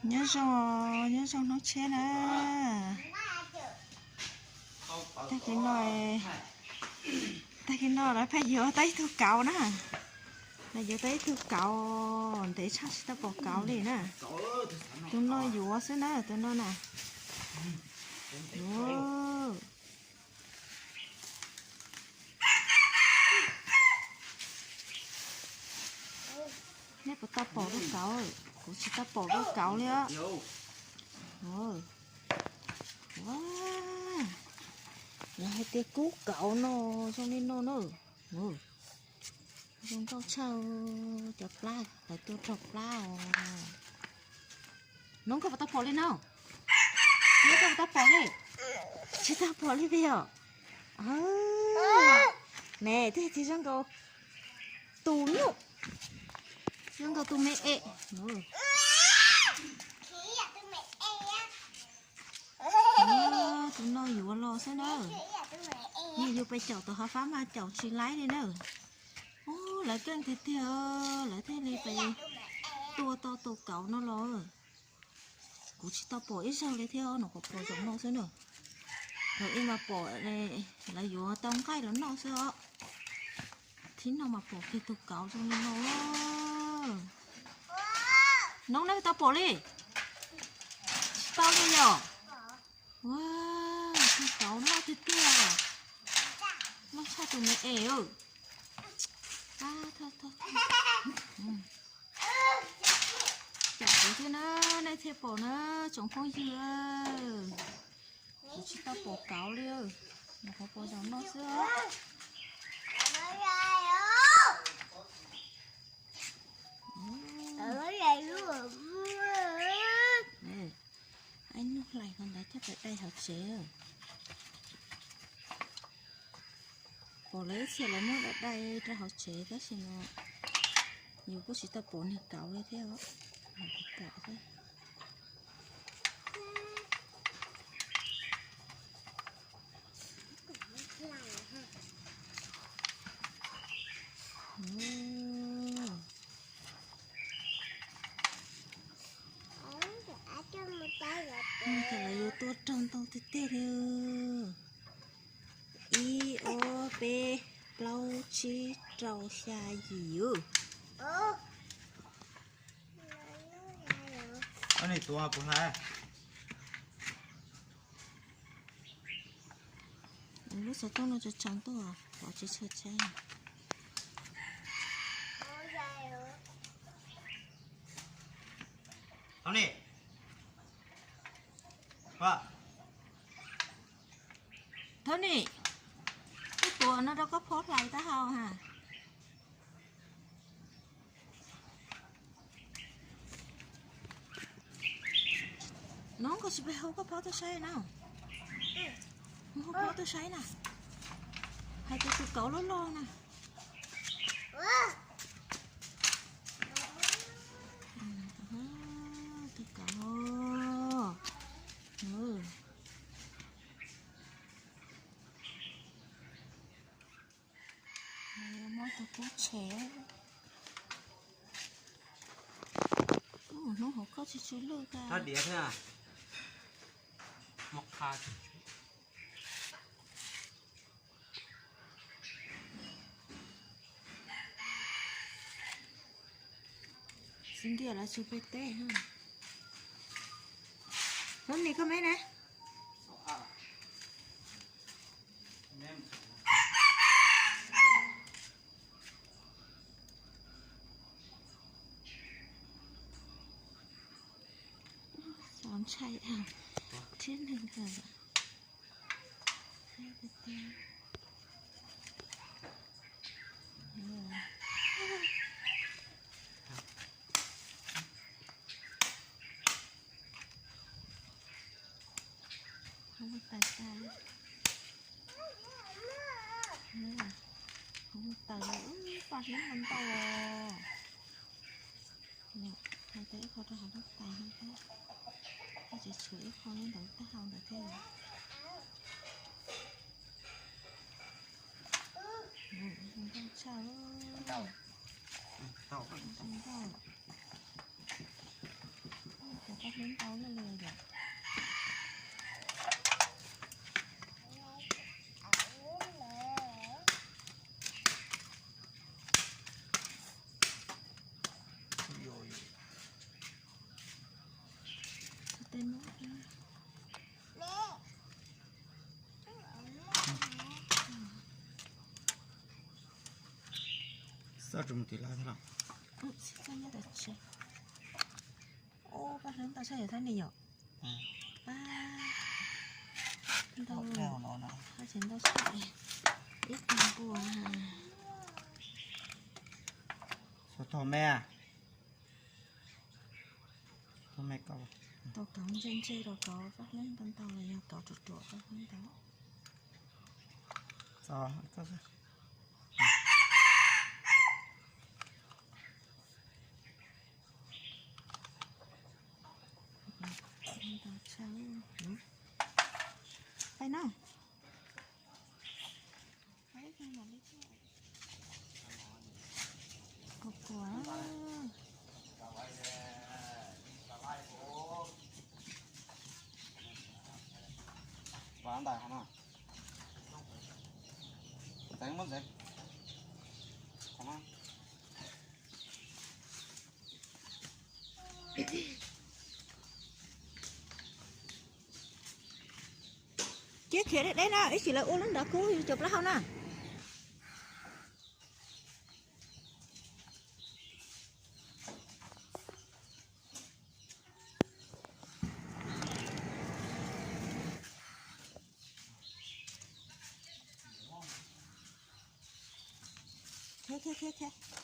Nyob zoo, nyob zoo hnub tshiab na. Tag kis no, tag kis no lawv pheej yuav tau ib tug kauv na. Lawv yuav tau ib tug kauv, ntev tshaj tsis tau pom kauv li na. Tus no yuav xwb na, tus no na. Nej puas tau pom lub kauv? Kuv tsis tau pom lub kauv li os. Lawv hais tias kub kauv no zoo li no na. Zoo nkauj tshaj, cov plab lawv tua raug plab os. Nov koj puas tau pom li no? Nov koj puas tau pom li? Tsis tau pom li tiag. Ne, twb tsis zoo nkaus tus nyuj, zoo nkaus tus me es. Tus no yuav los xwb na. Yog yus pes caum tus hov fab mas caum tsis laib li na. Ub, lawv keej tiag tiag, lawv thiaj li pes tua tau tus kauv no los. Kuv tsis tau pom ib zaug li thiab, nov qhov pom zaum no xwb na. Thaum ub mas pom lawv yuav tau nqaij los noj xwb os. Thib no mas pom kiag tus kauv zoo li no. Nov, nej tau pom li? Tsis tau li yom? Ua, tus kauv loj tiag tiag, loj tshaj tus me es. Cam kuv thiab na, nej thiaj pom na, tsoom phooj ywg. Kuv tsis tau pom kauv li, nov qhov pom zaum no xwb. Ib hnub hlais qhov ntawd coj pais dai hauv tsev. Pom lawv ib txhia lawv muab dai dai rau hauv tsev tab sis mas yus kuj tsis tau pom niag kauv li thiab os. Pom thiab. Nws tseem yuav tua raug ntau tiag tiag li. Ib, ob, peb, plaub, tsib, rau, xya, yim. Lub xov tooj no tsaus tsaus ntuj, pom tsis tshua tsawg. Tony, kuv tuav no rau koj phob hlais taub hau ha. No koj tsis pes hau koj phob tuaj saib na. Hau phob tuaj saib na. Hais tias tus kauv loj loj na. Tus kauv. Mob tus kub tshev. Hnub hauv koj tsis tsw lwj tag. Txiv ntiag lawv tsw pem teb. Tony, koj me na. Xav ntshai thiab neeg. Hauv mus taws tas. Hauv mus taws, paj hlwb ntau ntau os. Hais tias ib qho rau hauv lub tais no thiab, tsis tshuav ib qho li ntawd taub hau ntawd thiab. Zoo nkauj tshaj. Zoo nkauj. Cov paj Toj tsis mus tim lawv thiab los? Ub, tsis toj nyob tom tsev. Ub, paj hlwb ntau tshaj yam thab ni yom. Paj ntau no, paj tsev ntau tshaj. Ib tug npua. Xov thom me, thom me kauv. Tau kauv ntse ntse los kauv paj hlwb ntau ntau los yog kauv ruam ruam paj hlwb ntau. Txo, txo. Ntau tshaj. Pais no. Kuv kuv. Ntawm no. Ntxeev muab ntxeev. Cia khiav deb deb na, ib sim lawv ua lub nrov kub yus cov plaub hau na. Khiav, khiav, khiav, khiav.